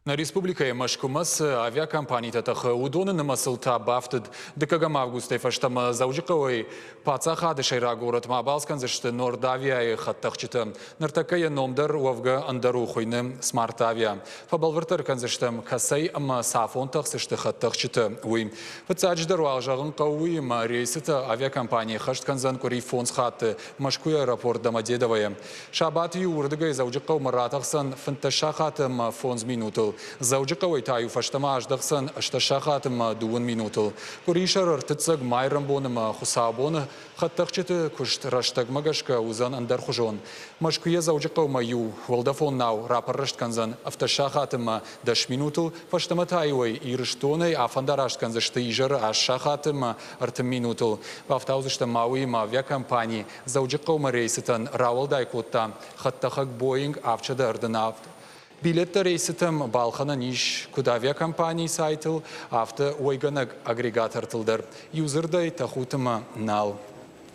Нӕ республикӕйы Мӕскуымӕ цы авиакомпанитӕ тӕхы, уыдоны нымӕцыл та бафтыд. Дыккӕгӕм августӕй фӕстӕмӕ Дзӕуджыхъӕуӕй паддзахады сӕйраг горӕтмӕ абалц кӕндзысты Нордавиайы хӕдтӕхджытӕ. Ныртӕккӕ йӕ ном дӕр уӕвгӕ ӕндӕр у, хуыйны Смартавиа. Фӕбӕлвырддӕр кӕндзыстӕм, кӕцӕй ӕмӕ цафон тӕхдзысты хӕдтӕхджытӕ, уый. Фыццаджыдӕр уал зӕгъын хъӕуы уый, ӕмӕ рейсытӕ авиакомпани хӕст кӕндзӕн къуыри фондз хатты Мӕскуыйы аэропорт Домодедовойӕ. Сабаты-иу уырдыгӕй Дзӕуджыхъӕумӕ ратӕхдзӕн 15 сахаты ӕмӕ фондз минутыл. Дзӕуджыхъӕуӕй та-иу фӕстӕмӕ аздӕхдзӕн 8 сахаты ӕмӕ дыууын минутыл. Къуырисӕры ӕртыццӕг майрӕмбон ӕмӕ хуыцаубоны хӕдтӕхджыты куыст рӕстӕгмӕ гӕсгӕ уыдзӕн ӕндӕрхуызон. Мӕскуыйӕ Дзӕуджыхъӕумӕ иу уӕлдӕфон нау рапӕррӕст кӕндзӕн ӕвддӕс сахаты ӕмӕ дӕс минутыл, фӕстӕмӕ та-иу ӕй Ирыстонӕй афӕндараст кӕндзысты изӕры аст сахаты ӕмӕ ӕртын минутыл. Бафтаудзыстӕм ма уыимӕ авиакомпани Дзӕуджыхъӕумӕ рейсытӕн рауӕлдай кодта хӕдтӕхӕг Боинг 737. Билеттӕ рейсытӕм балхӕнӕн ис куыд авиакомпанийы сайтыл, афтӕ уӕйгӕнӕг агрегатортыл дӕр. Иу дзырдӕй, тӕхут ӕмӕ нал.